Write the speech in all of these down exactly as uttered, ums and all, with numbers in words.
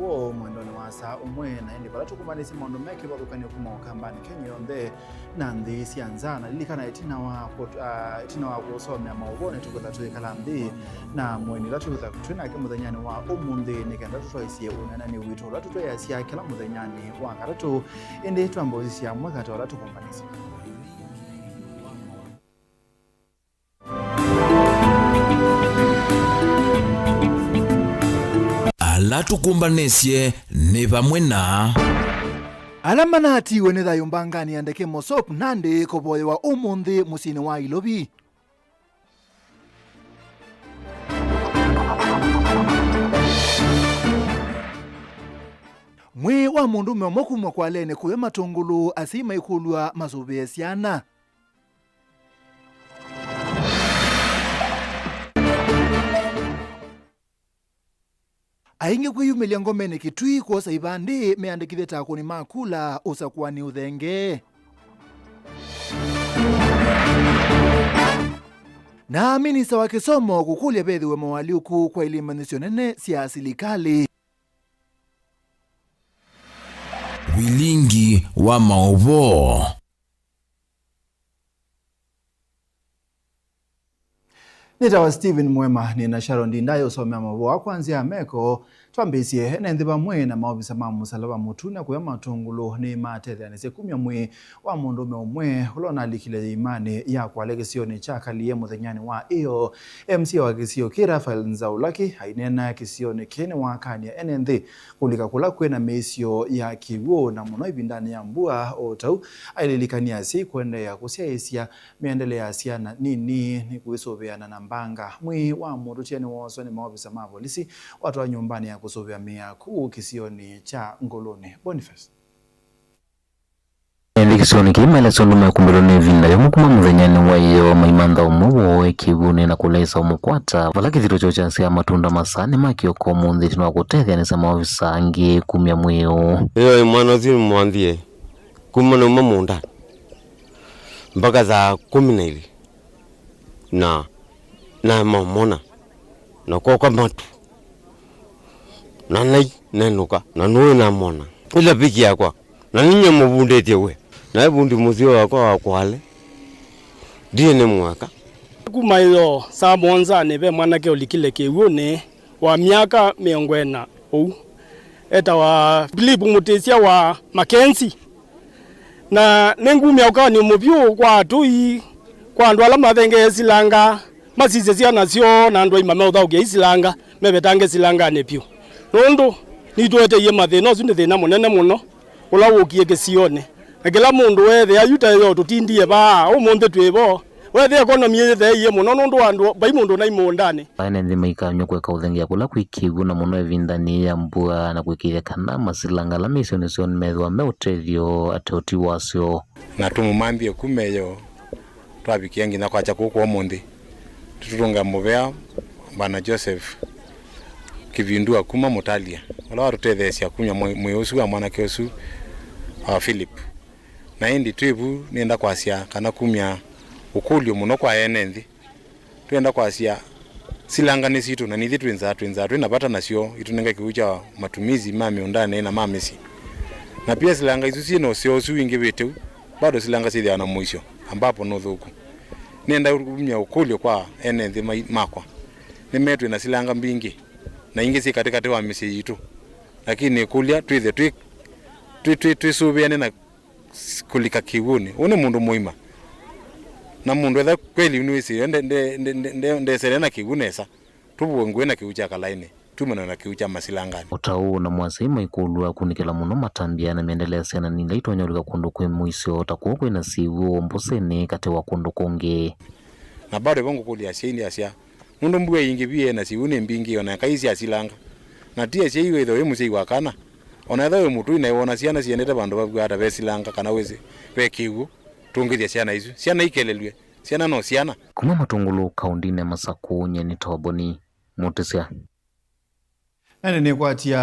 Ũũ mwendonĩ wa saa ũmwe, na ĩndĩ vala tũkũmbanĩsye maũndũ me kĩvathũkany'o kuma Ũkambanĩ Kenya yonthe na nthĩ sya nza. Na lilikana, ĩtina wa kũt-, ah, ĩtina wa kũsomea maũvoo, nĩtũkwĩtha tũikala nthĩ na mũeni ũla twĩw'ĩtha twĩ nake mũthenyanĩ wa ũmũnthĩ, nĩ kenda tũtwaĩsye ũneenanĩ witũ ũla tũtwaĩasya kĩla mũthenyanĩ wa katatũ. Ĩndĩ twambe ũsisya amwe katĩ wa ala tũkũmbanĩsye. Ala tũkũmbanĩsye nĩ vamwe na. Ala manatiiwe nĩ thayũ mbanganĩ ya ndeke Mosop nandĩ kũvoyewa ũmũnthĩ mũsyĩnĩ wa Ilovi. Mwĩĩ wa mũndũũme ũmwe kumw'a kwalenĩ kũya Matũngũlũ, asyai maikũlw'a masũvĩe syana. Aingĩ kwĩyumĩlya ngomenĩ Kitui kwosa ivandĩ meandĩkĩthye ta akũni ma kula ũsakũani ũthengee. Na minista wa kĩsomo kũkũlya vethĩwe moalyũku kwa ilimbanĩsyo nene sya silikalĩ. Vilingi wa maũvoo. Nĩtawa Stephen Mwema, nĩ na Sharon Ndindai ũsomea maũvoo kwa nzĩa ya meko. Twambĩĩsye, ene nthĩ vamwe na maovisa ma Mũsalaba Mũtune kũya Matũngũlũ nĩmatetheanĩsye kumya mwĩĩ wa mũndũũme ũmwe ũla ũnalikile ĩimanĩ ya kwale kĩsionĩ kya Kalie mũthenyanĩ wa ĩoo. M C A wa kĩsio kĩ, Raphael Nzaulaki, aineena kĩsionĩ kĩĩ nĩwakany'a ene nthĩ kũlika kũla kwĩ na mĩisyo ya kĩw'ũ, na mũno ĩvindanĩ ya mbua. O ta ũu, aililikany'a asyai kũendeea kũsyaĩĩsya mĩendele ya syana nini nĩ kwĩsũvĩana na mbanga. Mwĩĩ wa mũtũtĩe nĩwooswa nĩ maovisa ma volisi watwawa nyũmbanĩ ya kũsũvĩa mĩao kũu kĩsionĩ kya Ngũlũnĩ. Boniface. Ene nthĩ kĩsionĩ kĩĩ maelesya ũndũ mekumbĩlwa nĩ ĩvinda yũmũ kuma mũthenyanĩ wa ĩoo, maimantha ũmwe woo e kĩw'ũnĩ na kũleesa ũmũkwata, vala kĩthito kyoo kyasyaa matunda masaa nĩ ma kĩoko ũmũnthĩ, ĩtina wa kũtetheanĩsya maovisa angĩ kumya mwĩĩ ũũ. Ĩyo mwana ũsu nĩmwanthie kuma nauma mũũndanĩ mpaka saa kũmi na ilĩ, na namomona na koka matu, na nai nenũka, na nũĩ namona ĩla piki yakwa, na ninyie mũvundĩtye we, na ĩvundi mũseo wakwa wa kwale ndiĩ nĩ mwaka. Kuma ĩoo saa mũonzanĩ ve mwanake ũlikile kĩw'ũnĩ wa myaka mĩongo ĩna ũu, etawa Philip Mũtĩsya wa Makenzi. Na nĩngumya ũkany'o mũvyũ kwa atũi, kwa andũ ala mathengee silanga, masisye syana syoo, na andũ aima meũthaũkĩa isilanga, mevetange silanganĩ vyũ. Nũndũ nitũeteie mathĩna, ũsu nĩ thĩna mũnene mũno ũla wũkie kĩsionĩ. Na kĩla mũndũ weethĩa yu ta yo tũtindie vaa, ũmũnthĩ twĩ vo. Weethĩa economy yĩtheeie mũno nũndũ wa andũ, vai mũndũ ũnai mũũndanĩ. Ene nthĩ maikanywa kũeka ũthengea kũla kwĩ kĩw'ũ, na mũno ĩvindanĩ ya mbua, na kũĩkĩĩthya kana masilanga ala me isionĩ syoo nĩmethĩwa me ũtethyo ateũti wasyo. Na tũmũmanthie kuma ĩoo, twavikie nginya kwakya kũũ kwa ũmũnthĩ. Tũtũtũnga mũvea Bwana Joseph Kĩvindua kuma Mũtalia, ũla watũtetheesya kumya mwĩ-, mwĩĩ ũsu wa mwanake ũsu wa Philip. Na ĩndĩ twĩ vu, nĩenda kwasya kana kumya ũkũlyo mũno kwa ene nthĩ. Twĩenda kwasya, silanga nĩ sitũ, na nithyĩ twĩ nzaa, twĩ nzaa twĩ na vata nasyo, itũnenge kĩw'ũ kya matumizi ma mĩũndanĩ na ma mĩsyĩ. Na pia silanga isu syĩ na ũseo ũsu wingĩvĩte u, bado silanga syĩthĩawa na mũisyo, ambapo nĩ ũthũku. Nĩenda kumya ũkũlyo kwa ene nthĩ mai-, makwa. Nĩme twĩ na silanga mbingĩ, na ingĩ syĩ katĩkatĩ wa mĩsyĩ yitũ, lakini nĩkũlya twĩthe twĩ, twĩ, twĩ, twĩsũvĩane na s-, kũlika kĩw'ũnĩ. Ũũ nĩ mũndũ mũima. Na mũndũ etha kweli nĩwĩsĩ, nde-, nde-, nde-, nde-, nde-, ndesele na kĩw'ũ nesa. Tũvũe ngũĩ na kĩw'ũ kya kalaĩnĩ, tumane na kĩw'ũ kya masilanganĩ. O ta ũu, namo asyai maikũlw'a kunĩkĩla mũno matambya na mĩendele ya syana nini ila itonya ũlika kũndũ kwĩ mũisyo, ta kũũ kwĩ na syĩw'ũ, mbũsĩnĩ, katĩ wa kũndũ kũngĩ. Na bado vo ngũkũlya asyai, ndyasya, nũndũ mbua ĩingĩvie na syĩw'ũ nĩ mbingĩ, o na eka ii sya silanga. Na ti asyai wĩthĩwa wĩ mũsyai wa kana, o na ethĩwa wĩ mũtũi na wona syana siendete vandũ vavw'aa ta ve silanga kana wĩsĩ ve kĩw'ũ, tũngĩthya syana isu. Syana ikelelw'e. Syana no syana. Kuma Matũngũlũ, kaũndĩnĩ ya Masakũ, nyie nĩ Toboni Mũtĩsya. Na nĩnĩkwatya,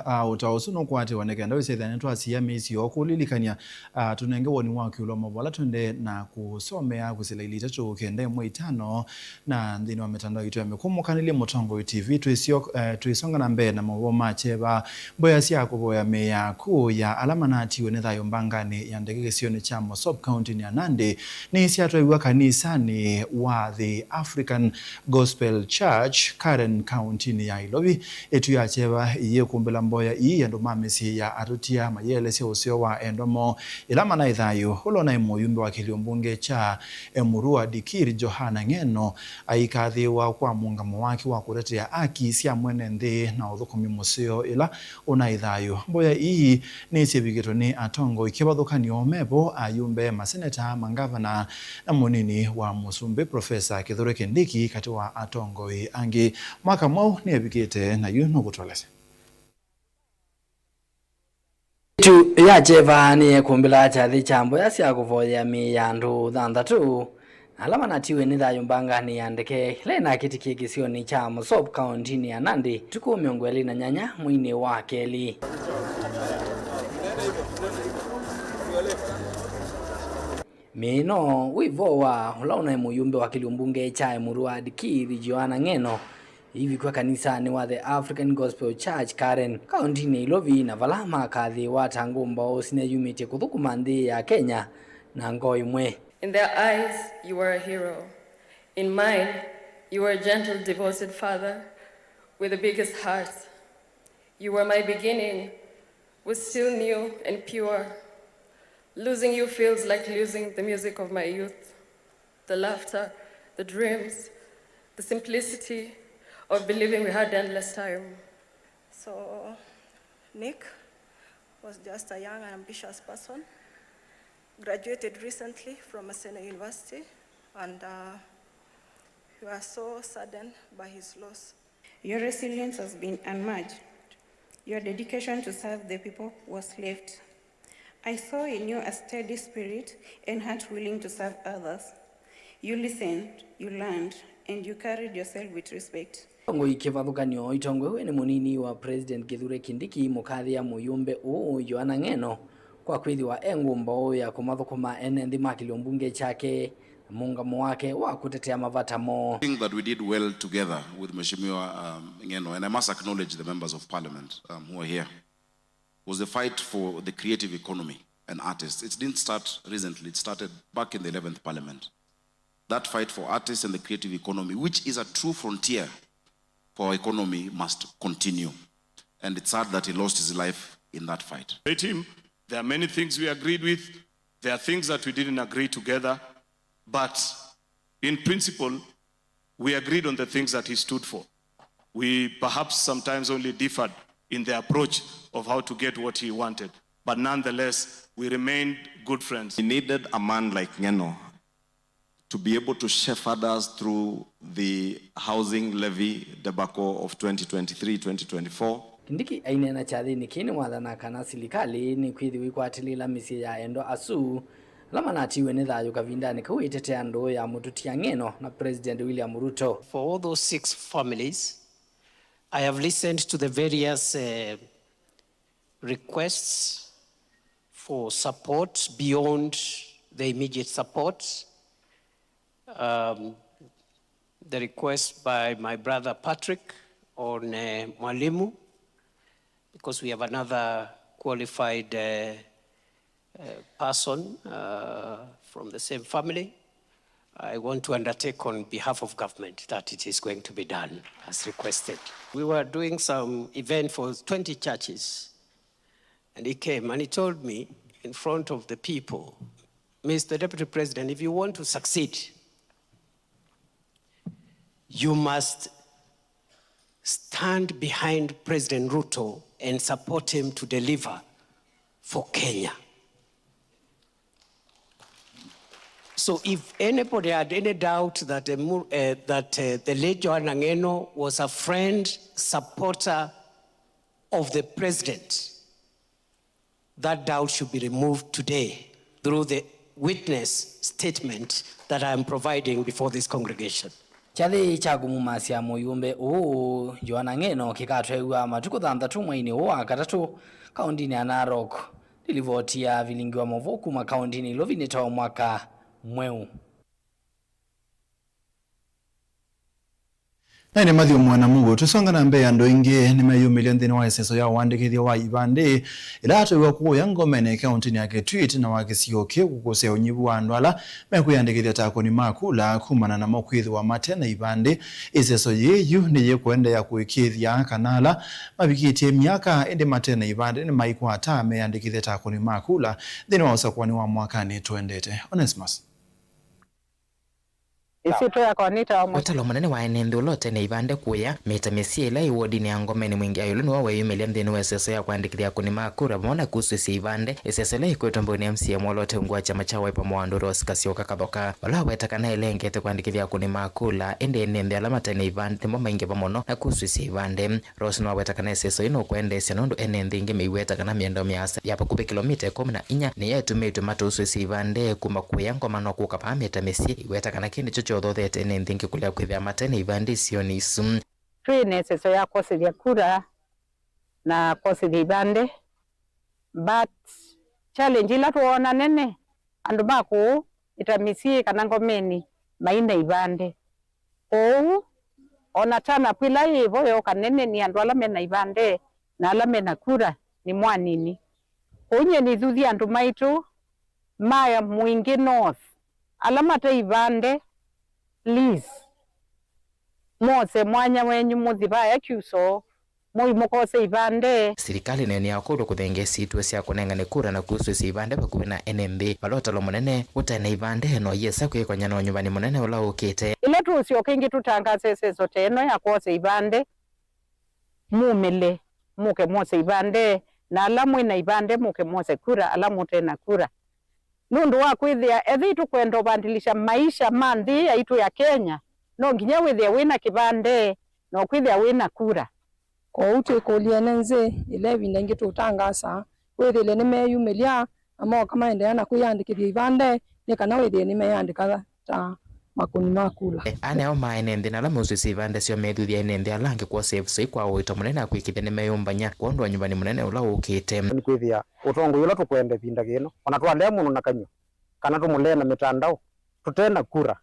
ah, ũtao ũsu nũkwatĩwa nĩ kenda wĩsethĩa nĩtwasiĩa mĩisyo kũlilikany'a, ah, tũnenge woni waku ĩũlũ wa maũvoo ala tũendee na kũsomea kwĩsĩla ilĩ itatũ kenda ĩmwe itano, na nthĩnĩ wa mĩtandao yitũ ya mĩkũmũkanĩlye Mũtongoi T V. Twĩsyo-, eh, twĩsonga na mbee na maũvoo ma kyeva. Mboya sya kũvoya mĩĩ ya akũũ ya ala manatiwe nĩ thayũ mbanganĩ ya ndeke kĩsionĩ kya Mosop, kauntinĩ ya Nandi, nĩsyatwaiwa kanisanĩ wa The African Gospel Church, Karen, kauntinĩ ya Ilovi. Ĩtu ya kyeva ĩyĩkũmbĩla mboya ii, andũ ma mĩsyĩ ya atũtia mayĩelesya ũseo wa endwa moo ĩla manaĩ thayũ. Ũla ũnaĩ mũyumbe wa kĩlio mbunge kya Emurua Dikir, Johana Ng'eno, aikathĩĩwa kwa mũũngamo wake wa kũtetea aki sya mwene nthĩ na ũthũkũmi mũseo ĩla ũnaĩ thayũ. Mboya ii nĩsyĩvikĩtwe nĩ atongoi kĩvathũkany'o mevo, ayumbe, maseneta, mangavana, na mũnini wa mũsumbĩ, Profesa Kithure Kindiki, katĩ wa atongoi angĩ. Mwaka Mwau nĩevikĩte na yu nũkũtũelesya. Ĩtu ya kyeva nĩyekũmbĩla kyathĩ kya mboya sya kũvoyea mĩĩ ya andũ thanthatũ ala manatiwe nĩ thayũ mbanganĩ ya ndeke ĩla ĩnakĩtĩkie kĩsionĩ kya Mosop, kauntinĩ ya Nandi, tukũ mĩongo ĩlĩ na nyanya mweinĩ wa kelĩ. Mĩĩ ĩno wĩ vo wa ũla ũnaĩ mũyumbe wa kĩlio mbunge kya Emurua Dikir, Johana Ng'eno, ivikwa kanisanĩ wa The African Gospel Church, Karen, kauntinĩ ya Ilovi, na vala makathĩĩwa ta ngũmbaũ sineyumĩtye kũthũkũma nthĩ ya Kenya na ngoo ĩmwe. In their eyes, you were a hero. In mine, you were a gentle, devoted father with the biggest heart. You were my beginning, was still new and pure. Losing you feels like losing the music of my youth, the laughter, the dreams, the simplicity of believing we had endless time. So, Nick was just a young and ambitious person, graduated recently from Maseno University, and, uh, we are so saddened by his loss. Your resilience has been unmatched. Your dedication to serve the people was left. I saw in you a steady spirit and heart willing to serve others. You listened, you learned, and you carried yourself with respect. Tongoi kĩvathũkany'o, itongoew'e nĩ mũnini wa President Kithure Kindiki, mũkathĩa mũyumbe ũũ Johana Ng'eno kwa kwĩthĩwa e ngũmbaũ ya kũmathũkũma ene nthĩ ma kĩlio mbunge kyake na mũũngamo wake wa kũtetea mavata moo. I think that we did well together with Mheshimiwa, um, Ng'eno, and I must acknowledge the members of parliament, um, who are here. Was the fight for the creative economy and artists. It didn't start recently, it started back in the eleventh parliament. That fight for artists and the creative economy, which is a true frontier for our economy, must continue. And it's sad that he lost his life in that fight. Him. There are many things we agreed with. There are things that we didn't agree together. But in principle, we agreed on the things that he stood for. We perhaps sometimes only differed in the approach of how to get what he wanted. But nonetheless, we remained good friends. We needed a man like Ng'eno to be able to shepherd us through the housing levy debacle of twenty twenty-three, twenty twenty-four. Kindiki aineena kyathĩnĩ kĩĩ nĩwathana kana silikalĩ nĩkwĩthĩwa ĩkwatĩlĩĩla mĩsyĩ ya endwa asu ala manatiwe nĩ thayũ kavindanĩ kau ĩtetea ndũũ ya mũtũtia Ng'eno na President William Ruto. For all those six families, I have listened to the various, eh, requests for support beyond the immediate support. Um, the request by my brother Patrick on, uh, Mwalimu, because we have another qualified, uh, uh, person, uh, from the same family. I want to undertake on behalf of government that it is going to be done as requested. We were doing some event for twenty churches, and he came and he told me in front of the people, "Mister Deputy President, if you want to succeed, you must stand behind President Ruto and support him to deliver for Kenya." So if anybody had any doubt that, uh, Mu-, uh, that, uh, the late Johana Ng'eno was a friend, supporter of the president, that doubt should be removed today through the witness statement that I am providing before this congregation. Kyathĩ kya kũmumasya mũyũmbe ũũ Joana Ng'eno kĩkatwew'a matukũ thanthatũ mweinĩ ũũ wa katatũ kaũndĩnĩ ya Narok. Nĩ livoti ya vilingi wa maũvoo kuma kaũndĩnĩ Ilovi nĩ ta o mwaka mweũ. Naĩ nĩ Matthew Mwana Mugo. Tũsonga na mbee, andũ aingĩ nĩmeyumĩlya nthĩnĩ wa ĩseso ya ũandĩkĩthya wa ivandĩ ĩla yatwaiwe kũũya Ngomeni kaũntĩnĩ ya Kitui ĩtina wa kĩsio kĩu kũkũsya ũnyivu wa andũ ala mekwĩyandĩkĩthya ta akũni ma kula kumana namo kwĩthĩwa mate na ivandĩ. Ĩseso yĩĩ yu nĩyĩkũendeea kũĩkĩĩthya kana ala mavikĩtye myaka ĩndĩ mate na ivandĩ nĩmaikwata meyandĩkĩthye ta akũni ma kula nthĩnĩ wa ũsakũani wa mwakanĩ tũendete. Onesmus. Ĩsyĩtwa yakwa nĩtawa Mwe- Ũtalo mũnene wa ene nthĩ ũla ũte na ivandĩ kũya mĩta mĩsyĩ ĩla ĩ wodinĩ ya Ngomeni, Mwingi Ayulu nĩwe weeyumĩlya nthĩnĩ wa ĩseso ya kwandĩkĩthya akũni ma kura vamwe na kusũĩsya ivandĩ. Ĩseso ĩla yĩkwetwe mbau nĩ M C A mwoloote ungu wa kyama kya Wiper Mwandũ Rose Kasyoka Kathoka, vala waweta kana ĩlengete kwandĩkĩthya akũni ma kula, ĩndĩ ene nthĩ ala mate na ivandĩ nĩmo maingĩva mũno na kusũĩsya ivandĩ. Rose nĩwaweta kana ĩseso yĩĩ nũkwendeesya nũndũ ene nthĩ aingĩ meiweta kana mĩendao mĩasa ya vakuvĩ kĩlomita ĩkũmi na inya nĩyo ĩtumĩtw'e matũsũĩsye ivandĩ kuma kũya Ngoma no kũka vaa mĩta mĩsyĩ. Iweta kana kĩĩ nĩkyo kyothothete ene nthĩ aingĩ kũlea kwĩthĩa mate na ivandĩ isionĩ isu. Twĩ na ĩseso ya kwosethya kura na kwosethya ivandĩ, but challenge ila twoona nene, andũ ma kũũ ĩta mĩsyĩ kana Ngomeni mai na ivandĩ. Kwoou, o na turn up ĩla yĩ vo yooka nene nĩ andũ ala me na ivandĩ na ala me na kura nĩ mwanini. Kwoou nyie nĩthuthya andũ maitũ ma Mwingi North, ala mate ivandĩ, please, mwose mwanya wenyu mũthi vaya Kyuso, mũi mũkose ivandĩ. Silikalĩ nayo nĩyakoolw'a kũthengeesya ituo sya kũnengane kura na kusũĩsya ivandĩ vakuvĩ na ene nthĩ, vala ũtalo mũnene ũte na ivandĩ no yĩsa kwĩkony'a na ũnyuvani mũnene ũla ũkĩte. Ĩla tũũsyoka ĩngĩ tũtangaase ĩseso ta ĩno ya kwosa ivandĩ, mumĩle, mũke mwose ivandĩ, na ala mwĩ na ivandĩ mũke mwose kura, ala mũte na kura. Nũndũ wa kwĩthĩa ethĩwa tũkwenda ũvandilisha maisha ma nthĩ yaitũ ya Kenya, no nginya wĩthĩe wĩ na kĩvandĩ na ũkwĩthĩa wĩ na kura. Kwoou twĩkũlya ene nthĩ, ĩla ĩvinda ĩngĩ tũũtangaasa, wĩthĩle nĩmeyumĩlya na mooka maendeea na kwĩyandĩkĩthya ivandĩ, nĩ kana wĩthĩe nĩmeyandĩka ta makũni ma kula. Aneo ma ene nthĩ na ala meũsũĩsya ivandĩ syoo methuthya ene nthĩ ala angĩ kwosa ĩseso yĩĩ kwa ũito mũnene na kwĩkĩthya nĩmeyũmbany'a kwondũ wa nyuvani mũnene ũla ũkĩte. Nĩkwĩthĩa ũtongoi ũla tũkwenda ĩvinda yĩĩ, o na twalea mũndũ na kanyw'a, kana tũmũlee na mĩtandao, tũte na kura,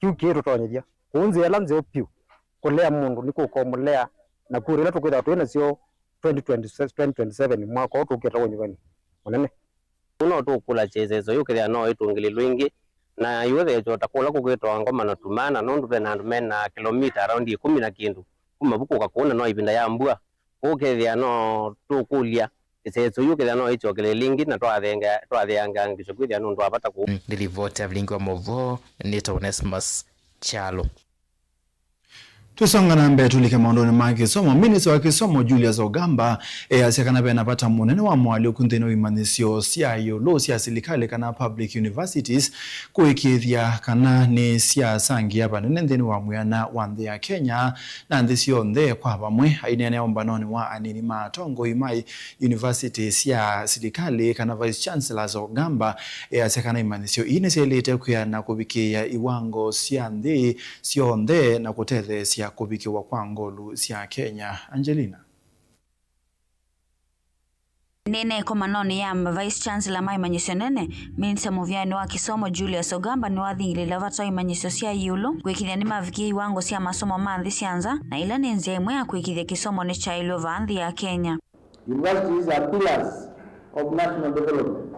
kĩu kĩĩ tũtonyethya. Kwoou nzĩa ĩla nzeo vyũ kũlea mũndũ nĩ kũka ũmũlea na kura ila tũkwĩthĩwa twĩ nasyo twenty twenty, twenty twenty-seven, mwaka ũũ tũkĩte ũnyuvani mũnene. Ũu no tũkũlasya ĩseso yĩĩ ũkethĩa no ĩtũngĩlĩlwe ĩngĩ, na yũtheetwa ta kũla kũkwĩtawa Ngoma na Tumana, nũndũ ve na andũ me na kĩlomita around ĩkũmi na kĩndũ kuma vu kũka kũu, na no ĩvinda ya mbua. Kwoou ũkethĩa no tũkũlya ĩseso yĩĩ ũkethĩa no ĩsyokelele ĩngĩ, na twathĩanga-, twathĩangangisye kwĩthĩa nĩ ũndũ wa vata kũu. Nĩ livoti ya vilingi wa maũvoo, nĩtawa Onesmus Kyalo. Tũsonga na mbee tũlike maũndũnĩ ma kĩsomo. Minista wa kĩsomo Julius Ogamba easya kana ve na vata mũnene wa moalyũku nthĩnĩ wa imanyĩsyo sya ĩũlũ sya silikalĩ kana public universities kũĩkĩĩthya kana nĩ syasangĩa vanene nthĩnĩ wa mwĩana wa nthĩ ya Kenya na nthĩ syonthe kwa vamwe. Aineenea ũmbanonĩ wa anini ma atongoi ma yunivasiti sya silikalĩ kana Vice Chancellors, Ogamba easya kana imanyĩsyo ii nĩsyaĩlĩte kwĩana kũvikĩĩa iwango sya nthĩ syonthe na kũtetheesya kũvikĩwa kwa ngolu sya Kenya. Angelina. Nene ĩkomanonĩ ya ma Vice Chancellor ma imanyĩsyo nene, Minista mũvĩanĩ wa kĩsomo Julius Ogamba nĩwathingĩlĩĩla vata wa imanyĩsyo sya ĩũlũ kũĩkĩĩthya nĩmavikĩe iwango sya masomo ma nthĩ sya nza, na ĩla nĩ nzĩa ĩmwe ya kũĩkĩĩthya kĩsomo nĩkyaĩlw'a vaa nthĩ ya Kenya. Universities are pillars of national development,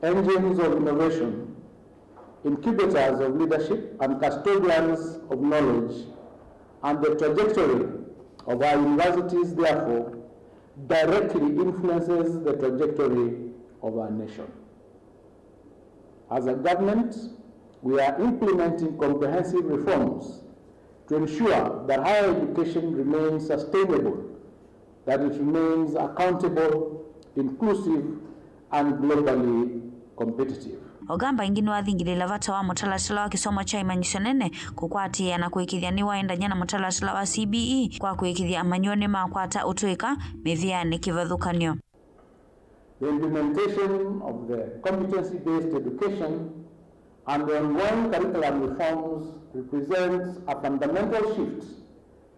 engines of innovation, incubators of leadership, and custodians of knowledge, and the trajectory of our universities, therefore, directly influences the trajectory of our nation. As a government, we are implementing comprehensive reforms to ensure that higher education remains sustainable, that it remains accountable, inclusive, and globally competitive. Ogamba ĩngĩ nĩwathingĩlĩĩla vata wa mũtalatala wa kĩsomo kya imanyĩsyo nene kũkwatĩĩa na kũĩkĩĩthya nĩwaendany'a na mũtalatala wa C B E kwa kũĩkĩĩthya amanyĩw'a nĩmakwata ũtũĩka mĩvĩanĩ kĩvathũkany'o. The implementation of the competency-based education And the ongoing curriculum reforms represents a fundamental shift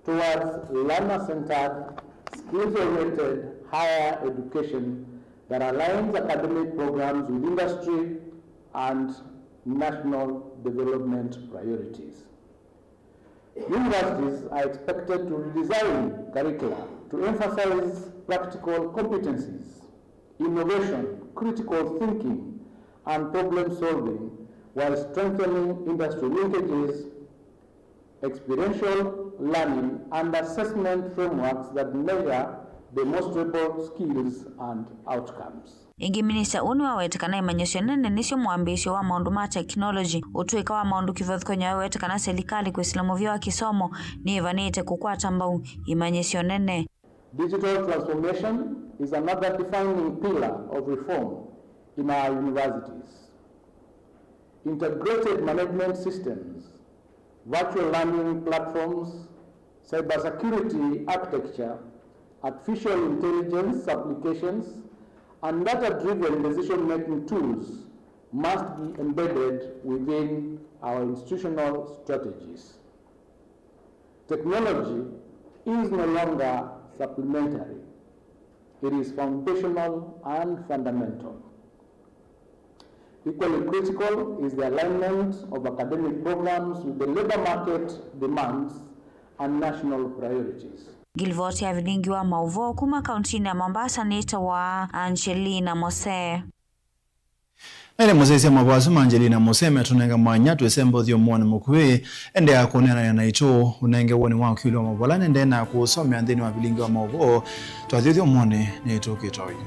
towards learner-centered, skills-oriented higher education that aligns academic programs with industry and national development priorities. Universities are expected to redesign curricula to emphasize practical competencies, innovation, critical thinking, and problem solving, while strengthening industry linkages, experiential learning, and assessment frameworks that measure demonstrable skills and outcomes. Ĩngĩ, minista ũũ nĩwawete kana imanyĩsyo nene nĩsyo mwambĩĩsyo wa maũndũ ma tekinolongyi. Ũtũĩka wa maũndũ kĩvathũkany'o wawete kana silikalĩ kwĩsĩla mũvĩa wa kĩsomo nĩĩvanĩte kũkwata mbau imanyĩsyo nene. Digital transformation is another defining pillar of reform in our universities. Integrated management systems, virtual learning platforms, cybersecurity architecture, artificial intelligence applications, and data-driven decision-making tools must be embedded within our institutional strategies. Technology is no longer supplementary, it is foundational and fundamental. Equally critical is the alignment of academic programs with the labor market demands and national priorities. Ngilivoti ya vilingi wa maũvoo kuma kauntinĩ ya Mombasa nĩtawa Angelina Mose. Na ĩla mũsyaĩĩsya maũvoo asu ma Angelina Mose metũnenga mwanya twĩsembe ũthyũmũonĩ mũkuhĩ, endeea kũneenany'a naitũ, ũnenge woni waku ĩũlũ wa maũvoo ala nendee na kũũsomea nthĩnĩ wa vilingi wa maũvoo. Twathiĩ ũthyũmũonĩ nĩtũkĩte oyu.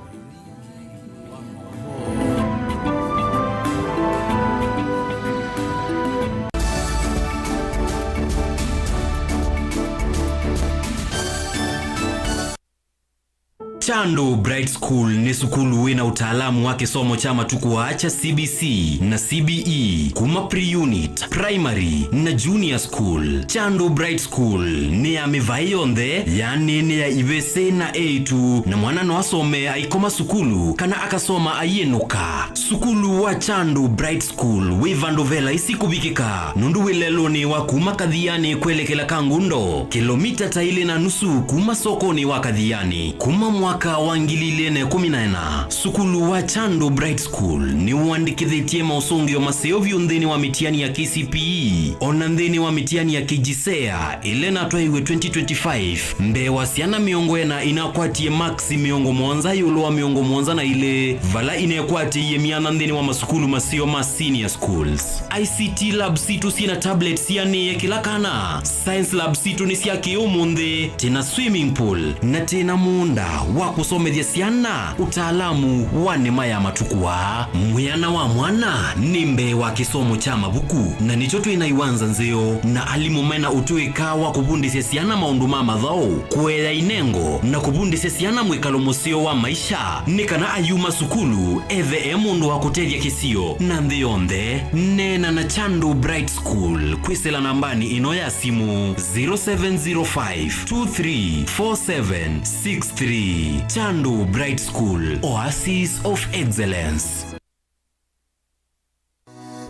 Chandu Bright School nĩ sukulu wĩ na ũtaalamu wa kĩsomo kya matukũ aa kya C B C na C B E, kuma pre-unit, primary, na junior school. Chandu Bright School nĩ ya mĩvaĩ yonthe, yaani nĩ ya ivĩsĩ na eĩtu, na mwana no asome aikoma sukulu kana akasoma aiĩnũka. Sukulu wa Chandu Bright School wĩ vandũ ve laisi kũvikĩka, nũndũ wĩ lelũnĩ wa kuma Kathiani kwelekela Kangundo, kĩlomita ta ilĩ na nusu kuma sokonĩ wa Kathiani. Kuma mwaka wa ngili ilĩ na ĩkũmi na ĩna, sukulu wa Chandu Bright School nĩwandĩkĩthĩtye maũsũngĩo maseo vyũ nthĩnĩ wa mĩtiani ya K C P E, o na nthĩnĩ wa mĩtiani ya K J S E A, ĩla ĩnatwaĩiwe twenty twenty-five, mbee wa syana mĩongo ĩna inakwatie maksi mĩongo mũonza ĩũlũ wa mĩongo mũonza na ilĩ, vala inekwatĩie myanya nthĩnĩ wa masukulu maseo ma senior schools. I C T lab sitũ syĩ na tablets sianĩe kĩla kana. Science lab sitũ nĩ sya kĩ-ũmũnthĩ, twĩ na swimming pool, na twĩ na mũũnda wa kũsomethya syana ũtaalamu wa nĩma ya matukũ aa. Mwĩana wa mwana nĩ mbee wa kĩsomo kya mavuku, na nĩkyo twĩ na iwanza nzeo na alimũ me na ũtũĩka wa kũvundĩsya syana maũndũ ma mathaũ, kũea inengo, na kũvundĩsya syana mwĩkalo mũseo wa maisha, nĩ kana ayuma sukulu ethĩwe e mũndũ wa kũtethya kĩsio na nthĩ yonthe. Neena na Chandu Bright School kwĩsĩla nambanĩ ĩno ya simũ, zero seven zero five two three four seven six three. Chandu Bright School, Oasis of Excellence.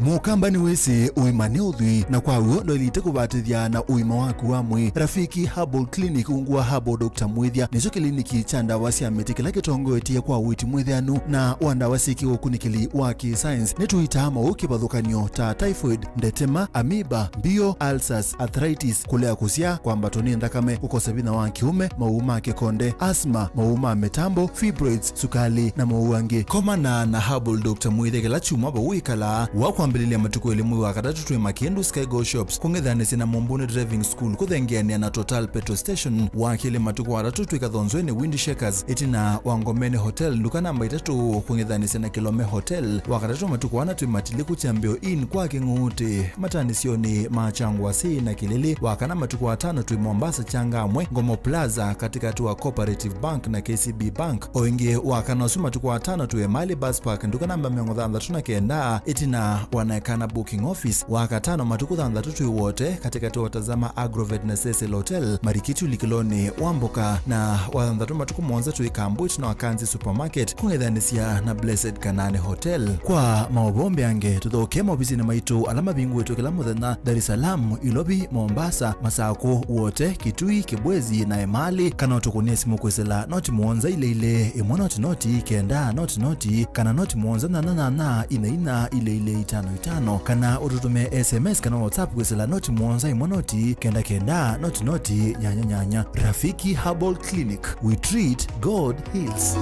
Mũkamba nĩwĩsĩ ũima nĩ ũthwii, na kwa w'o ndwaĩlĩte kũvatĩthya na ũima waku wa mwĩĩ. Rafiki Herbal Clinic ungu wa Herbal Doctor Mwĩthya nĩkyo kĩliniki kya ndawa sya mĩtĩ kĩla kĩtongoetye kwa ũiiti mwĩtheanu na wa ndawa syĩ kĩũkunĩkĩli wa kĩ-science. Nĩtũitaa maũũ kĩvathũkany'o ta typhoid, ndetema, amoeba, mbio, ulcers, arthritis, kũlea kũsyaa, kwambatwa nĩ nthakame, kũkosa vinya wa kĩũme, maũũ ma kĩkonde, asthma, maũũ ma mĩtambo, fibroids, sukalĩ, na maũũ angĩ. Komana na Herbal Doctor Mwĩthya kĩla kyumwa vau wĩkalaa. Wa kwambĩlĩlya matukũ elĩ mwei wa katatũ twĩ Makĩndũ Skygo Shops, kũng'ethanĩsya na Mũmbũnĩ Driving School, kũthengeanĩa na Total Petrol Station. Wa kelĩ matukũ atatũ twĩ Kathonzweni Wind Shakers, ĩtina wa Ngomeni Hotel, nduka namba itatũ, kũng'ethanĩsya na Kilome Hotel. Wa katatũ matukũ ana twĩ Matilĩku Kyambĩo Inn kwa Kĩng'ũũtĩ, matanĩsyonĩ ma Kyangwasĩ na Kĩlĩlĩ. Wa kana matukũ atano twĩ Mombasa Changamwe, Ngomo Plaza, katĩkatĩ wa Cooperative Bank na K C B Bank. O ĩngĩ, wa kana ũsu matukũ atano twĩ Emali Bus Park, nduka namba mĩongo thanthatũ na kenda, ĩtina wa na Ekana Booking Office, Wakatano matukũ thanthatũ twĩ Wote, katĩkatĩ wa Tazama Agrovet na Cecil Hotel, Marikiti ũlikĩlonĩ wa mboka, na Wathanthatũ matukũ mũonza twĩ Kambwit na Wakanzi Supermarket, kũng'ethanĩsya na Blessed Kanani Hotel. Kwa maũvoo mbeange, tũthokee maovisinĩ maitũ ala mavingũĩtwe kĩla mũthenya, Dar es Salaam, Ilovi, Mombasa, Masakũ, Wote, Kitui, Kibwezi na Emali, kana ũtũkũnĩe simũ kwĩsĩla noti mũonza ilĩ ilĩ, ĩmwe noti noti, kenda noti noti, kana noti mũonza nyanya nyanya, inya inya, ilĩ ilĩ, itano itano, kana ũtũtũmĩe S M S kana WhatsApp kwĩsĩla noti mũonza ĩmwe noti, kenda kenda, noti noti, nyanya nyanya. Rafiki Herbal Clinic, we treat, God heals.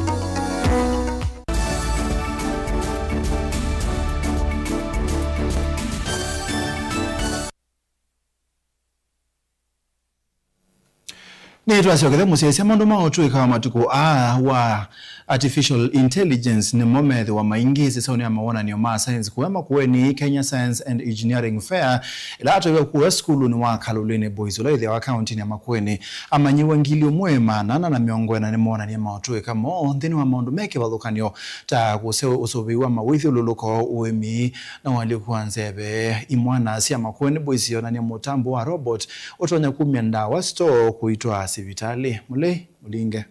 Nĩtwasyokethya mũsyaĩĩsya maũndũ ma ũtũĩka wa matukũ aa wa artificial intelligence, nĩmo methĩwa maingĩ ĩsesaũnĩ ya mawonany'o ma science kũya Makueni, Kenya Science and Engineering Fair, ĩla yatwaĩwe kũya sukulunĩ wa Kaloleni Boys, ũla wĩthĩawa kaũntĩnĩ ya Makueni. Amanyĩw'a ngili ũmwe maana ana na mĩongo ĩna nĩmoonanie maũtũĩka moo nthĩnĩ wa maũndũ me kĩvathũkany'o, ta kũseũvya ũsũvĩi wa mawĩthyũlũlũko, ũĩmi, na ũalyũku wa nzeve. Imwana sya Makueni Boys syonanie mũtambo wa robot ũtonya kumya ndawa store kũitwaa sivitalĩ. Mũlei Mũlinge.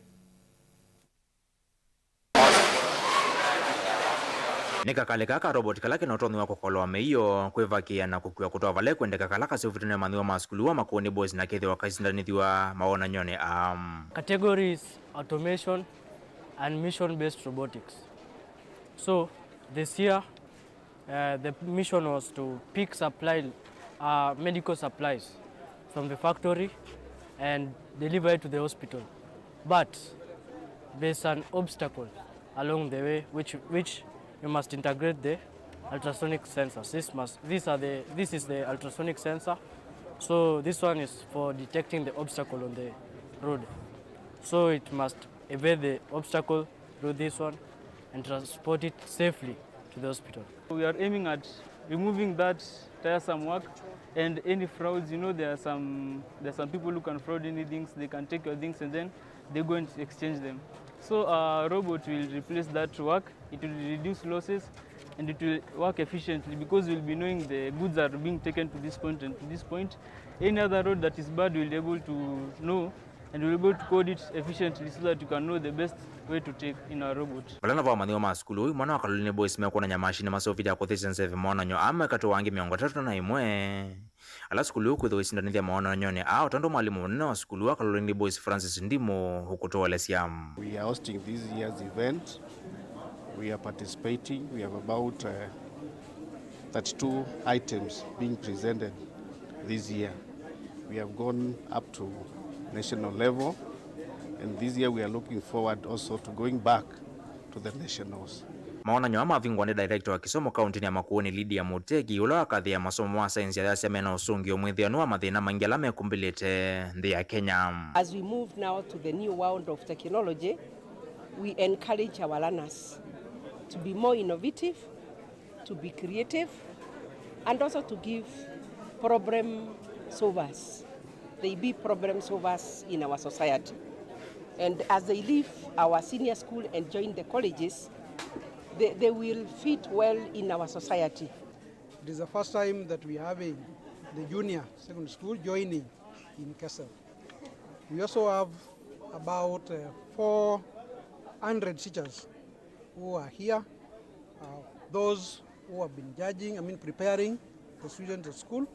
Nĩ kakalĩ kaa ka robot kala kena ũtonyi wa kũkoloa mĩio, kwĩvakĩa na kũkua kũtwaa vala ĩkwendeka, kala kaseũvĩtwe nĩ amanyĩw'a ma sukulu wa Makueni Boys na kethĩwa kaisindanĩthw'a mawonany'onĩ aa. Categories: automation and mission-based robotics. So this year, uh, the mission was to pick supply, uh, medical supplies from the factory and deliver it to the hospital. But there's an obstacle along the way, which, which you must integrate the ultrasonic sensors. This must, these are the, this is the ultrasonic sensor. So this one is for detecting the obstacle on the road. So it must evade the obstacle through this one and transport it safely to the hospital. We are aiming at removing that tiresome work and any frauds. You know, there are some, there are some people who can fraud any things. They can take your things and then they go and exchange them. So a robot will replace that work. It will reduce losses and it will work efficiently because we'll be knowing the goods that are being taken to this point and to this point. Any other road that is bad, we'll be able to know and we'll be able to code it efficiently so that you can know the best way to take in a robot. Vala navo amanyĩw'a ma sukulu ũyu, mwana wa Kaloleni Boys mekwonany'a mashini maseũvĩtye ya kũthĩsya nzeve mawonany'o aa me katĩ wa angĩ mĩongo ĩtatũ na ĩmwe ala sukulu ũyu kwĩthĩwa ũisindanĩthya mawonany'onĩ aa, o tondũ mwalimũ mũnene wa sukulu wa Kaloleni Boys, Francis Ndimũ, ũkũtũelesya. We are hosting this year's event. We are participating. We have about, uh, thirty-two items being presented this year. We have gone up to national level, and this year we are looking forward also to going back to the nationals. Mawonany'o aa mavingũa nĩ director wa kĩsomo kaũntĩnĩ ya Makueni, Lydia Mutegi, ũla wakathĩĩa masomo ma saenzi ayasya mena ũsũngĩo mwĩthĩanu wa mathĩna maingĩ ala mekũmbĩlĩte nthĩ ya Kenya. As we move now to the new world of technology, we encourage our learners to be more innovative, to be creative, and also to give problem solvers. They be problem solvers in our society. And as they leave our senior school and join the colleges, they, they will fit well in our society. It is the first time that we are having the junior secondary school joining in K S L. We also have about, uh, four hundred teachers who are here, uh, those who have been judging, I mean, preparing the students at school,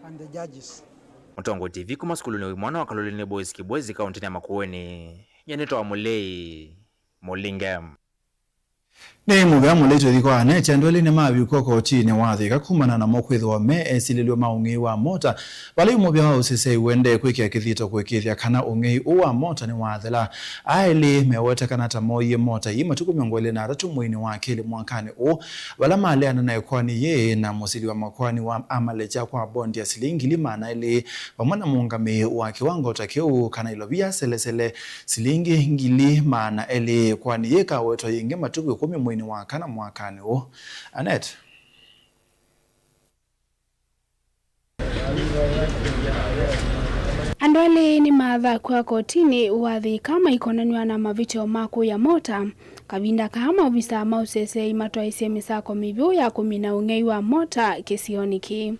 and the judges. Mũtongoi T V kuma sukulunĩ wa imwana wa Kaloleni Boys Kibwezi, kaũntĩnĩ ya Makueni, nyie nĩtawa Mũlei Mũlinge. Nĩ mũvea mũlei tũthi kwa Aneti. Andũ elĩ nĩmavikw'a kotinĩ wa Thika kumana namo kwĩthĩwa me esilĩlw'a ma ũng'ei wa mota, vala yu mũvea wa ũseseĩ ũendee kwĩkĩa kĩthito kũĩkĩĩthya kana ũng'ei ũũ wa mota nĩwathela. Aa elĩ mewetekana ta mooie mota ii matukũ mĩongo ĩlĩ na atatũ mweinĩ wa kelĩ mwakanĩ ũũ, vala maleana na ĩkoani yĩĩ na mũsili wa makoani wa amalekya kwa bondi ya silingi ngili maana elĩ, vamwe na mũũngamĩi wa kĩwango ta kĩu kana ilovia selesele silingi ngili maana elĩ. Ĩkoani yĩĩ ĩkawetwa yĩngĩ matukũ ĩkũmi mweinĩ wa kana mwakanĩ ũũ. Aneti. Andũ elĩ nĩmathakw'a kotinĩ wa Thika maikonanw'a na mavĩtyo ma kũya mota, kavinda kaa maovisaa ma ũseseei matwaĩsye mĩsako mĩvyũ ya kũmina ũng'ei wa mota kĩsionĩ kĩĩ.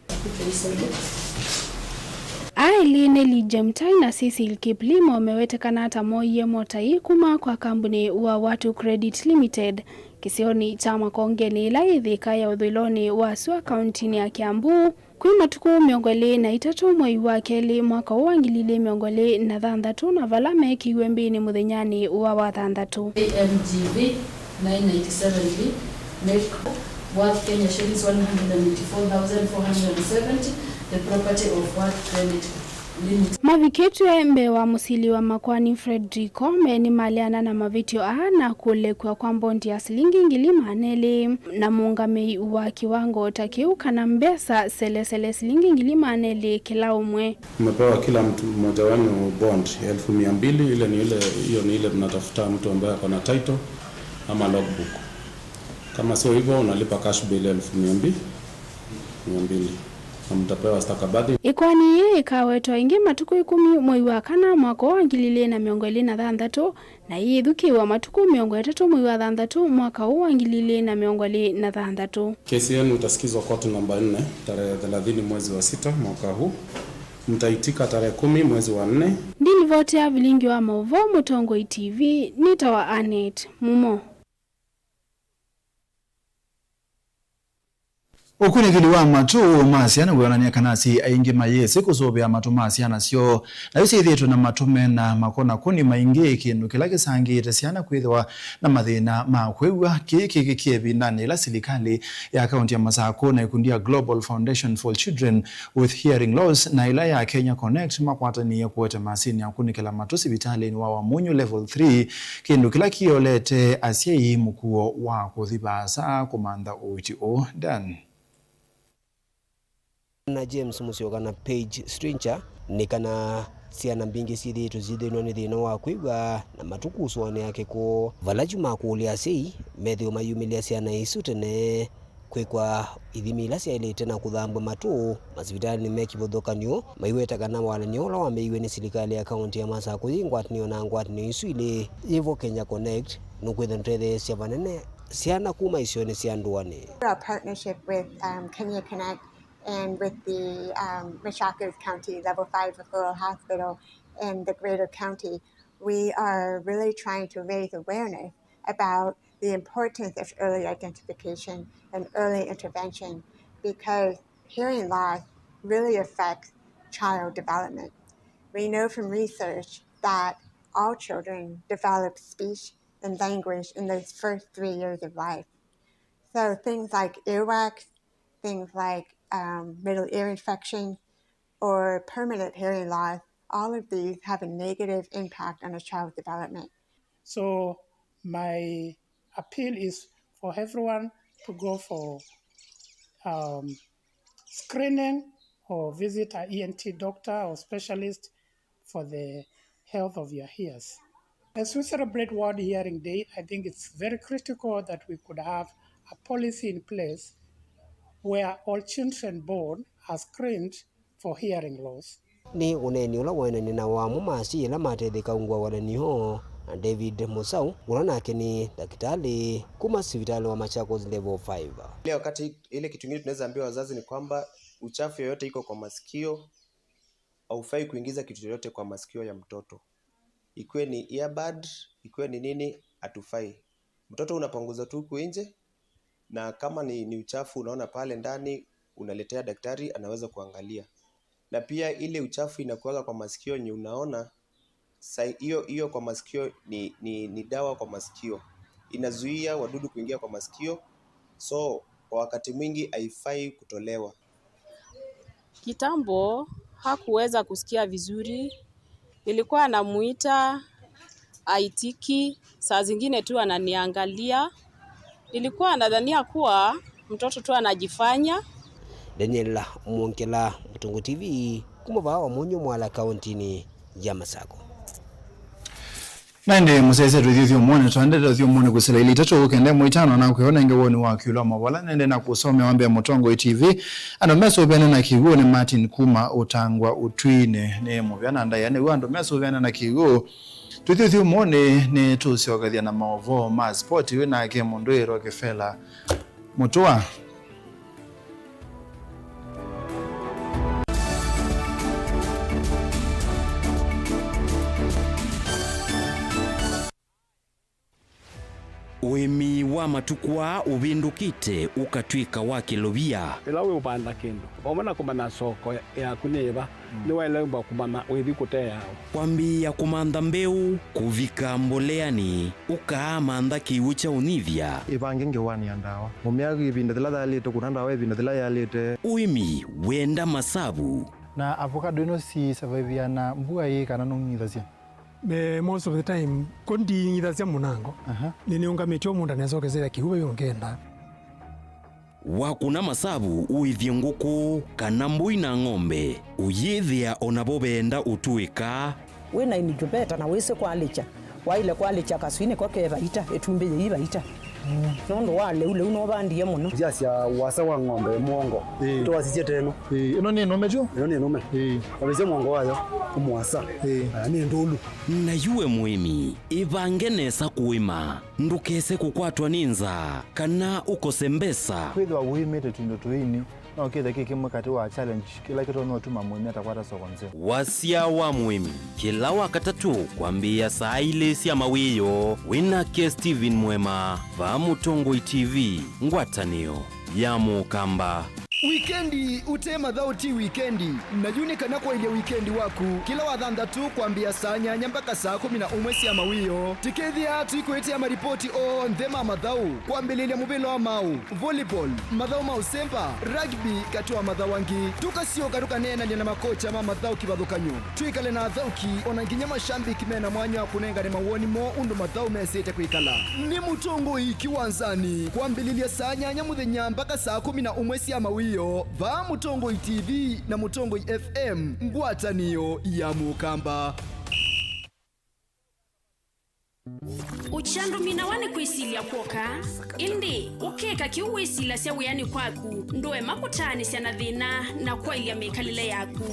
Aa elĩ nĩ Lee Jemtai na Cecil Kiplimo mewetekana ta mooie mota ii kuma kwa kambuni wa Watu Credit Limited kĩsionĩ kya Makongeni, ĩla yĩ Thika ya ũthũĩlonĩ wa sua kauntinĩ ya Kiambu. Kwĩ matukũ mĩongo ĩlĩ na itatũ mwei wa kelĩ mwaka ũũ wa ngili ilĩ mĩongo ĩlĩ na thanthatũ, na vala meekĩiwe mbĩnĩ mũthenyanĩ wa wathanthatũ. A M G B nine ninety-seven B, make worth Kenya shillings one hundred and eighty-four thousand four hundred and seventy, the property of Worth Credit Limited. Mavikĩtw'e mbee wa mũsili wa makoani Frederick Koome nĩmaleana na mavĩtyo aa na kũlekw'a kwa mbondi ya silingi ngili maana elĩ na mũũngamĩi wa kĩwango ta kĩu, kana mbesa selesele silingi ngili maana elĩ kĩla ũmwe. Umepewa kila mtu mmoja wenu bond ya elfu mia mbili, ile ni ile, hiyo ni ile tunatafuta mtu ambaye ako na title ama logbook. Kama sio hivyo, unalipa cash bail elfu mia mbili, mia mbili, na mtapewa stakabadhi. Ĩkoani yĩĩ ĩkawetwa ĩngĩ matukũ ĩkũmi mwei wa kana mwaka ũũ wa ngili ilĩ na mĩongo ĩlĩ na thanthatũ, na yĩĩthukĩĩwa matukũ mĩongo ĩtatũ mwei wa thanthatũ mwaka ũũ wa ngili ilĩ na mĩongo ĩlĩ na thanthatũ. Kesi yenu itasikizwa koti namba nne tarehe thelathini mwezi wa sita mwaka huu. Mtaitika tarehe kumi mwezi wa nne. Ndilivoti ya vilingi wa maũvoo Mũtongoi T V, nĩtawa Annet Mumo. Ũkunĩkĩli wa matũ ma syana wĩonany'a kana asyai aingĩ mayĩsĩ kũsũvĩa matũ ma syana syoo, na yu syĩthĩĩtwe na matũ mena makonakoni maingĩ, kĩndũ kĩla kĩsangĩĩte syana kwĩthĩwa na mathĩna ma kwĩw'a. Kĩĩ kĩkĩkie ĩvindanĩ yĩla silikalĩ ya kaunti ya Masakũ na ikundi ya Global Foundation for Children with Hearing Loss na ĩla ya Kenya Connect makwatanĩie kũete masinĩ ya kũkunĩkĩla matũ sivitalĩnĩ wa Wamunyu Level three, kĩndũ kĩla kĩolete asyai mũkuo wa kũthi vaasa kũmantha ũiiti ũũ. Dan. Na James Musyoka na Paige Stringer nĩ kana syana mbingĩ syĩthĩĩtwe syĩthĩnw'a nĩ thĩna wa kwĩw'a na matũ kũsũanĩa kĩkw'ũ. Vala yu makũlya asyai methĩwe mayumĩlya syana isu tene, kwĩkwa ithimi ila syaĩlĩte na kũthambw'a matũ masivitalĩnĩ me kĩvathũkany'o, maiweta kana walany'o ũla wambĩĩiw'e nĩ silikalĩ ya kaunti ya Masakũ yĩ ngwatanĩo na ngwatanĩo isu ilĩ yĩvo Kenya Connect nũkwĩthwa nũtetheesya vanene syana kuma isionĩ sya ndũanĩ. Our partnership with, um, Kenya Connect and with the, um, Machakos County Level five Referral Hospital and the Greater County, we are really trying to raise awareness about the importance of early identification and early intervention, because hearing loss really affects child development. We know from research that all children develop speech and language in those first three years of life. So things like earwax, things like, um, middle ear infection, or permanent hearing loss, all of these have a negative impact on a child's development. So my appeal is for everyone to go for, um, screening or visit a E N T doctor or specialist for the health of your ears. As we celebrate World Hearing Day, I think it's very critical that we could have a policy in place where all children born are screened for hearing loss. Nĩ ũneeni ũla waenanie na amwe ma asyai ala matetheka ungu wa walany'o, na David Musau, ũla nake nĩ ndakĩtalĩ kuma sivitalĩ wa Machakos Level five. Ile wakati, ile kitu ingine tunaweza ambia wazazi ni kwamba uchafu yoyote iko kwa masikio, haufai kuingiza kitu chochote kwa masikio ya mtoto. Ikuwe ni earbud, ikuwe ni nini, hatufai. Mtoto unapanguza tu huku nje, na kama ni, ni uchafu unaona pale ndani, unaletea daktari, anaweza kuangalia. Na pia ile uchafu inakuwaga kwa masikio yenye unaona, sa-, hiyo, hiyo kwa masikio ni, ni, ni dawa kwa masikio. Inazuia wadudu kuingia kwa masikio. So, kwa wakati mwingi haifai kutolewa. Kitambo hakuweza kusikia vizuri. Nilikuwa namuita, haitiki. Saa zingine tu ananiangalia. Nilikuwa nadhania kuwa mtoto tu anajifanya. Daniel Mwongela, Mũtongoi T V, kuma vaa Wamunyu Mwala, kauntinĩ ya Masakũ. Na ĩndĩ mũsyaĩĩsya tũithi ũthyũmũonĩ, twaendete ũthyũmũonĩ kwĩsĩla ilĩ itatũ, ũkenda ĩmwe itano, na kwĩona ĩngĩ woni waku ĩũlũ wa maũvola. Nĩende na kũsomea wambĩa Mũtongoi T V. Andũ mesũvĩane na kĩw'ũ nĩ Martin kuma Ũtangwa Ũtwinĩ. Nĩ mũvea na ndaĩa nĩw'o andũ mesũvĩane na kĩw'ũ. Tũithi ũthyũmũonĩ nĩ tũsyokethya na maũvoo ma sport wĩ nake mũndũ wĩtwa Kĩfela Mũtũa. Ũĩmi wa matukũ aa ũvĩndũkĩte ũkatw'ĩka wa kĩlovia. Ĩla wĩ ũvanda kĩndũ, vamwe na kũmanya soko yaku nĩ yĩva, nĩwaĩle kũmanya ũithi kũteawa. Kwambĩĩa kũmantha mbeũ, kũvika mboleanĩ, ũkaamantha kĩw'ũ kya ũnyivya. Ĩvange ngewanĩ ya ndawa. Mũmĩa ĩvinda yĩla yaĩlĩte, kũna ndawa ĩvinda yĩla yaĩlĩte. Ũĩmi wenda masavu. Na avocado ĩno si survive na mbua ĩĩ kana nũng'ithasya? Eh, most of the time, ko nding'ithasya mũnango. Aha. Nĩnĩũngamĩtye o mũndũ anesokesera kĩw'ũ vau ũngenda. Wakũna masavu ũĩthye ngũkũ kana mbũi na ng'ombe, ũyĩthĩa o navo veenda ũtũĩka. Wĩ na incubator na wĩsĩ kwalĩkya, waĩle kwalĩkya kaswinĩ ko ke vaita, ĩtumbĩ yĩi vaita. Nũndũ wa lĩu, lĩu nũvandie mũno. Ndyasya wasa wa ng'ombe mũongo. Ĩĩ. Twasisye teno. Ĩĩ, ĩno nĩ nũme tyo? Ĩno nĩ nũme. Ĩĩ. Wavĩsya mũongo wayo, mũasa. Ĩĩ. Ah, nĩ ndũlu. Na yu we mũĩmi, ĩvange nesa kũĩma. Ndũkese kũkwatwa nĩ nzaa, kana ũkose mbesa. Kwĩthĩwa ũĩmĩte tũindo tũini, no kĩthe kĩ kĩmwe katĩ wa challenge kĩla kĩtonya ũtuma mũĩmi atakwata soko nzeo. Wasya wa mũĩmi, kĩla Wakatatũ kwambĩĩa saa ilĩ sya mawĩoo, wĩ nake Steven Mwema, vaa Mũtongoi T V, ngwatanĩo ya Mũkamba. Wikendi ũte mathaũ ti wikendi, na yu nĩ kana kwaĩlya wikendi waku. Kĩla Wathanthatũ kwambĩĩa saa nyanya mpaka saa kũmi na ũmwe sya mawĩoo, tũkethĩa tũikwĩtĩa maripoti onthe ma mathaũ, kwambĩlĩlya mũvĩla wa maũ, volleyball, mathaũ ma ũsemba, rugby, katĩ wa mathaũ angĩ. Tũkasyoka tũkaneenany'a na makocha ma mathaũ kĩvathũkany'o, twĩkale na athaũki, o na nginya mashambiki me na mwanya wa kũnengane mawoni moo ũndũ mathaũ mesĩte kwĩkala. Nĩ Mũtongoi Kĩwanzanĩ, kwambĩlĩlya saa nyanya mũthenya mpaka saa kũmi na ũmwe sya mawĩoo, vaa Mũtongoi T V na Mũtongoi F M, ngwatanĩo ya Mũkamba. Ũkyandũminawa nĩ kwĩsilya kw'oka, ĩndĩ ũkeka kĩu wĩsilasya wĩanĩ kwaku, ndũema kũtaanĩsya na thĩna na kwaĩlya mĩkalĩle yaku.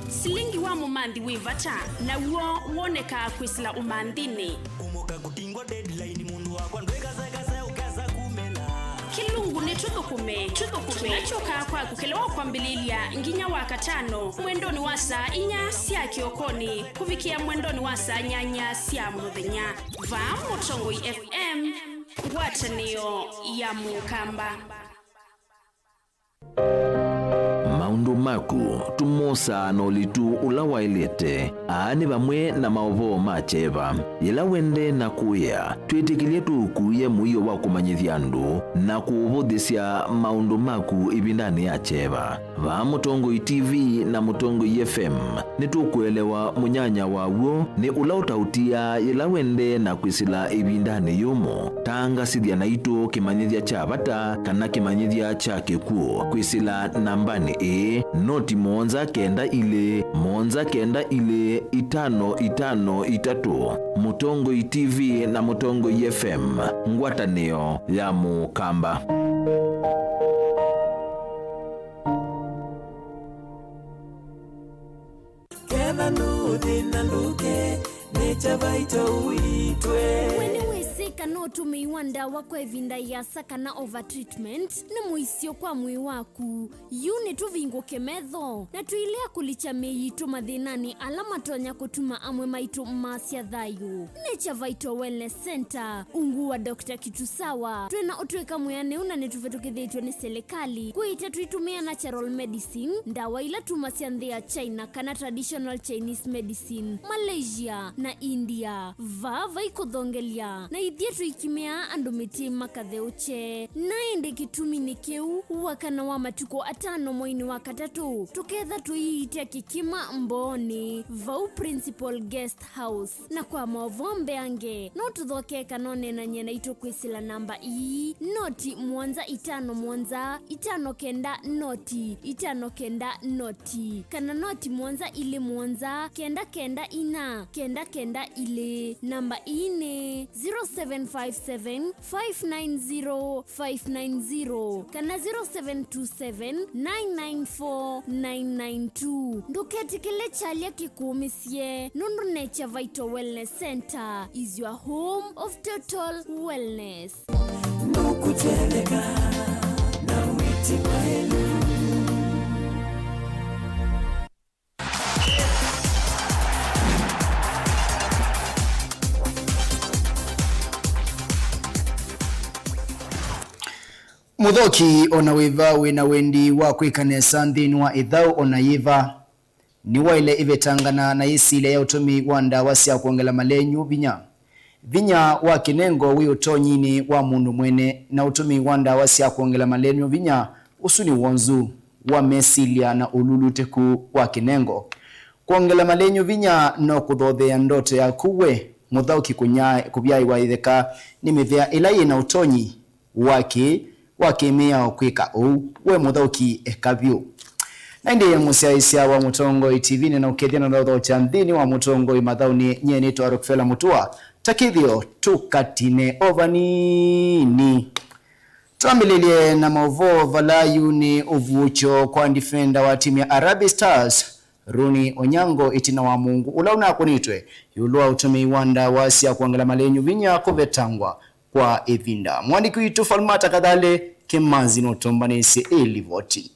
Silingi wa mũmanthi wĩ vata, naw'o wonekaa kwĩsĩla ũmanthinĩ. Kũmũka kũtingwa deadline, mũndũ wakwa ndwĩkasekase ũkesa kumĩla. Kĩlungu nĩ tũthũkũme, tũthũkũme. Tũla kyũkaa kwaku kĩla wa kwambĩlĩlya nginya Wakatano, mwendonĩ wa saa inya sya kĩokonĩ kũvikĩa mwendonĩ wa saa nyanya sya mũthenya. Vaa Mũtongoi F M, ngwatanĩo ya Mũkamba. Maũndũ maku tũmosaa na ũlitu ũla waĩlĩte. Aa nĩ vamwe na maũvoo ma kyeva. Yĩla wendee na kũĩa, twĩtĩkĩlye tũũkuĩe mũio wa kũmanyĩthya andũ na kũũvũthĩsya maũndũ maku ĩvindanĩ ya kyeva. Vaa Mũtongoi T V na Mũtongoi F M, nĩtũkũelewa mũnyanya waw'o nĩ ũla ũtaũtiaa yĩla wendee na kwĩsĩla ĩvindanĩ yũmũ. Tangasĩthya naitũ kĩmanyĩthya kya vata kana kĩmanyĩthya kya kĩkw'ũ kwĩsĩla nambanĩ ĩĩ, noti mũonza kenda ilĩ, mũonza kenda ilĩ, itano itano itatũ. Mũtongoi T V na Mũtongoi F M, ngwatanĩo ya Mũkamba. Ketha nũthĩna ndũke, nĩ Chavaito ũitwe. We nĩwĩsĩ kana ũtũmĩi wa ndawa kwa ĩvinda ĩasa kana over treatment nĩ mũisyo kwa mwĩĩ waku? Yu nĩtũvingũke metho na tũilea kũlikya mĩĩ yitũ mathĩnanĩ ala matonya kũtuma amwe maitũ maasya thayũ. Nĩ Chavaito Wellness Center, ungu wa Doctor Kitusawa. Twĩ na ũtũĩka mwĩanĩu na nĩtũvĩtũkĩthĩtw'e nĩ silikalĩ. Kwĩĩta tũitũmĩa natural medicine, ndawa ila tumasya nthĩ ya China kana traditional Chinese medicine, Malaysia, na India. Vaa vai kũthongelya, na ithyĩ tũikimĩaa andũ mĩtĩ makatheũkye. Na ĩndĩ kĩtumi nĩ kĩu, wakana wa matukũ atano mweinĩ wa katatũ, tũketha tũiitya kĩkima mboonĩ, vau Principal Guest House. Na kwa maũvoo mbeange, no tũthokee kana ũneenany'e naitũ kwĩsĩla namba ii, noti mũonza itano mũonza, itano kenda noti, itano kenda noti, kana noti mũonza ilĩ mũonza, kenda kenda inya, kenda kenda ilĩ. Namba ii nĩ zero seven five seven, five nine zero, five nine zero, kana zero seven two seven, nine nine four, nine nine two. Ndũketĩkĩle kyalya kĩkũũmĩsye, nũndũ Nature Vital Wellness Center is your home of total wellness. Nũkũtetheka na wĩti wa ĩlu. Mũthaũki o na wĩva wĩ na wendi wa kwĩka nesa nthĩnĩ wa ĩthaũ o na yĩva, nĩwaĩle ĩvetangana na yĩsilya ya ũtũmĩi wa ndawa sya kwongela malenyu vinya. Vinya wa kĩnengo wĩ ũtonyinĩ wa mũndũ mwene, na ũtũmĩi wa ndawa sya kwongela malenyu vinya ũsu nĩ wonzu wa mesilya na ũlulutĩku wa kĩnengo. Kwongela malenyu vinya no kũthotheea ndoto yaku we mũthaũki kũnya-, kũvyaĩwa ĩtheka nĩ mĩvea ĩla yĩ na ũtonyi wa kĩ-, wa kĩ-mĩao kwĩka ũu. We mũthaũki, eka vyũ. Na ĩndĩ mũsyaĩĩsya wa Mũtongoi T V nĩnaũkethya na ndaũthokya nthĩnĩ wa Mũtongoi mathaũnĩ, nyie nĩtwa Rockefeller Mutua. Ta kĩthĩo, tũkatine o vanini. Twambĩlĩlye na maũvoo vala yu nĩ ũvuũkyo kwa ndifenda wa timu ya Harambee Stars, Rooney Onyango, ĩtina wa mũungu ũla ũnakũnĩtwe ĩũlũ wa ũtũmĩi wa ndawa sya kwongela malenyu vinya kũvetangwa kwa ĩvinda. Mwandĩki witũ Falmata Kathale Kĩmanzi nũtũmbanĩsye ĩ livoti.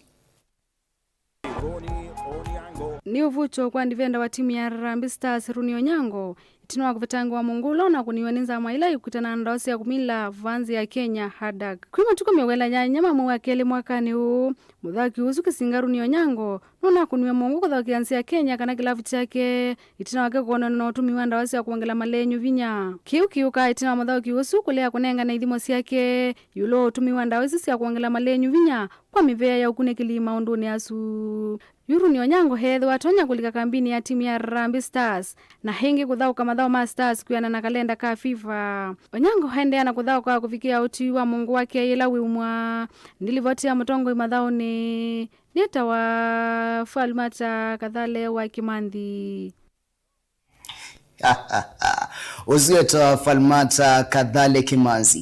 Nĩ ũvuũkyo kwa ndivenda wa timu ya Harambee Stars, Rooney Onyango, ĩtina wa kũvetangĩwa mũungu ũla ũnakũniwe nĩ nzama ila ikutanaa na ndawa sya kũmila vaa nzĩ ya Kenya, HADAC. Kwĩ matukũ mĩongo ĩlĩ na nyanya ma mwei wa kelĩ mwakanĩ ũũ, mũthaũki ũsu kĩsinga Rooney Onyango nũnakũniwe mũungu kũthaũkĩa nzĩ ya Kenya kana kĩlavu kyake, ĩtina wake kũkonanwa na ũtũmĩi wa ndawa sya kwongela malenyu vinya. Kĩu kĩũkaa ĩtina wa mũthaũki ũsu kũlea kũnengane ithimo syake ĩũlũ wa ũtũmĩi wa ndawa isu sya kwongela malenyu vinya kwa mĩvea ya ũkunĩkĩli maũndũnĩ asu. Yu Rooney Onyango eethĩwa atonya kũlika kambinĩ ya timu ya Harambee Stars, na ĩngĩ kũthaũka mathaũ ma Stars kwĩana na kalenda ka FIFA. Onyango aendeea na kũthaũka kũvikĩa ũtiwi wa mũungu wake yĩla wĩumwa. Nĩ livoti ya mũtongoi mathaũnĩ nĩtawa Falmata Kathale wa Kĩmanthi. Ũsu wĩtawa Falmata Kathale Kĩmanzi.